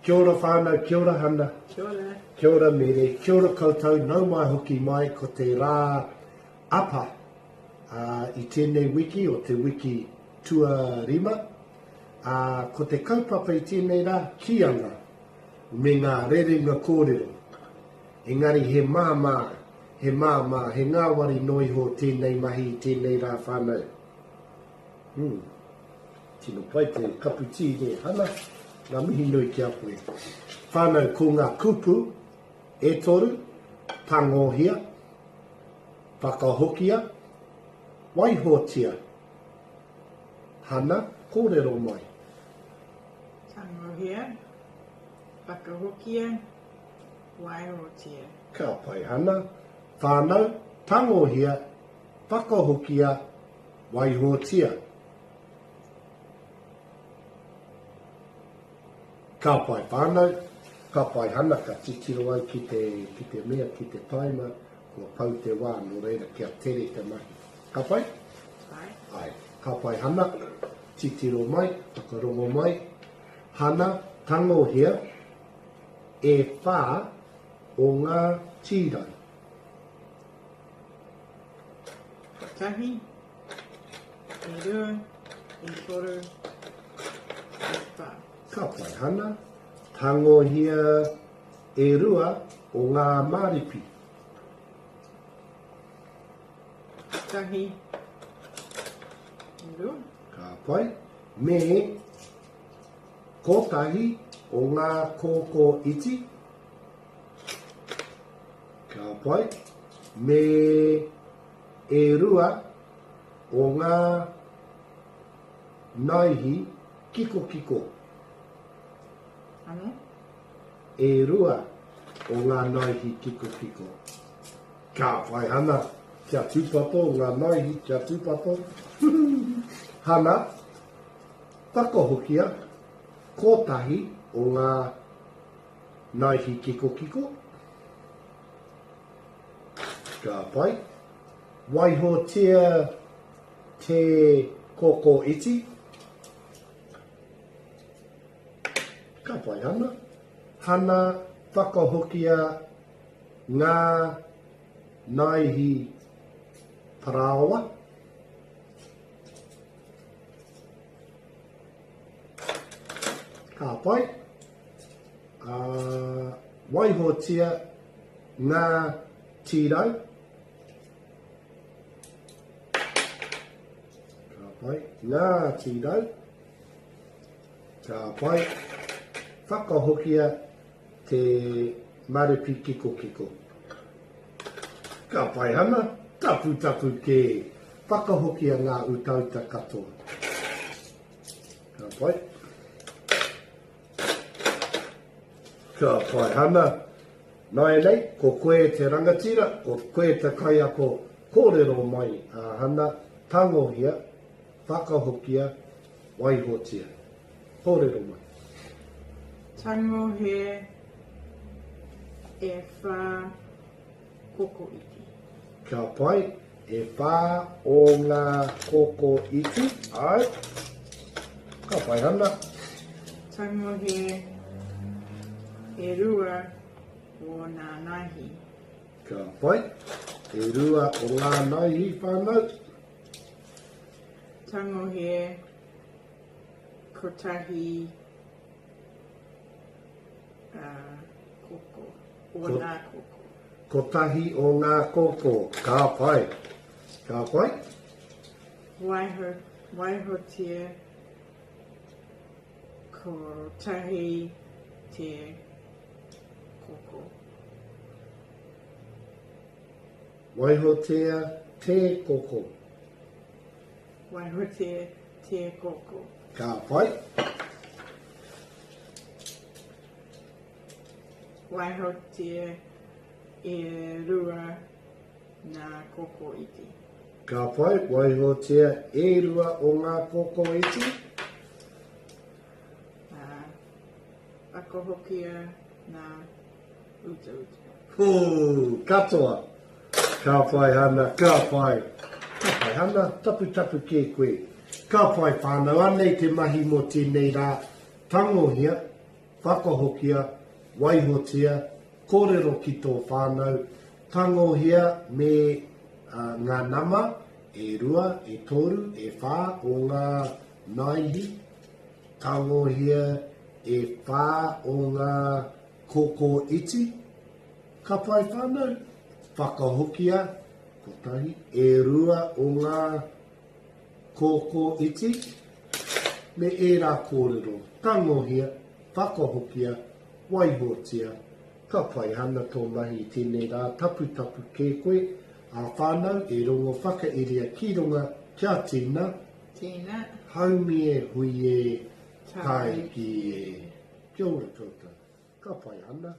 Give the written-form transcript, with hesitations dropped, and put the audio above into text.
Kia ora whānau, kia ora Hana. Kia ora. Kia ora Mere, kia ora koutou, nau mai hoki mai ko te rā apa ā, i tēnei wiki o te wiki tuarima. Ā, ko te kaupapa i tēnei rā, kīanga me ngā rerenga kōrero. Engari he māmā, he māmā, he ngāwari noa iho tēnei mahi i tēnei rā whānau. Hmm. Tino pai te kapu tī nē Hana, ngā mihi nui ki a koe. Whānau ko ngā kupu e toru, tangohia, whakahokia, waihotia. Hana, kōrero mai. Tangohia, whakahokia, waihotia. Ka pai Hana. Whānau, tangohia, whakahokia, waihotia. Ka pai whānau, ka pai hana, ka titiro au ki te, ki te mea, ki te taima, kua pau te wā, nō reira kia tere te mahi. Ka pai? Pai. Āe. Ka pai hana, titiro mai, whakarongo mai, hana, tangohia e whā o ngā tīrau. Kotahi. E rua, e toru, e wha. Ka pai Hana. Tangohia e rua o ngā māripi. Tahi, e rua. Ka pai. Me kotahi o ngā kōkō iti. Ka pai. Me e rua o ngā naihi kikokiko. Ano? E rua o ngā naihi kikokiko. Ka whai hana, kia tūpato ngā naihi, kia tūpato. Hana, whakahokia kotahi o ngā naihi kikokiko. Ka pai. Waihotia te koko iti. Ka pai ana. Hana whakahokia ngā naihi parāoa. Ka pai. Uh, waihotia ngā tīrau. Ka pai. Ngā tīrau. Ka pai. Whakahokia te maripi kikokiko. Ka pai ana. Taputapu kē. Whakahokia ngā utauta katoa. Ka pai. Ka pai Hana. Nāianei, ko koe te rangatira, ko koe te kaiako kōrero mai a Hana, tangohia, whakahokia, waihotia. Kōrero mai. Tangohia e whā koko iti. Ka pai, e whā o ngā koko iti, āe. Ka pai Hana. Tangohia e rua o ngā naihi. Ka pai, e rua o ngā naihi whānau. Tangohia kotahi koko, o ngā koko. Kotahi o ngā koko, ka pai. Ka pai. Waiho, waihotia kotahi te koko. Waihotia te koko. Waihotia te koko. Ka pai. Waihotia e rua ngā koko iti. Ka pai, waihotia e rua o ngā koko iti. Ā, whakahokia ngā utauta. Hū, katoa. Ka pai Hana, ka pai. Ka pai Hana, taputapu kē koe. Ka pai whānau, anei te mahi mō tēnei rā, tangohia. Whakahokia, waihotia, kōrero ki tō whānau, tangohia me ngā nama e rua, e toru, e whā o ngā naihi, tangohia e whā o ngā kōkō iti, ka pai whānau, whakahokia, kotahi, e rua o ngā kōkō iti, me ērā kōrero, tangohia, whakahokia, waihotia, ka pai ana tō mahi i tēnei rā taputapu kē koe, ā whānau e rongo whakairia ki runga kia tina, Tina. Haumi e hui e, tāiki e. Kia ora koutou. Ka pai ana.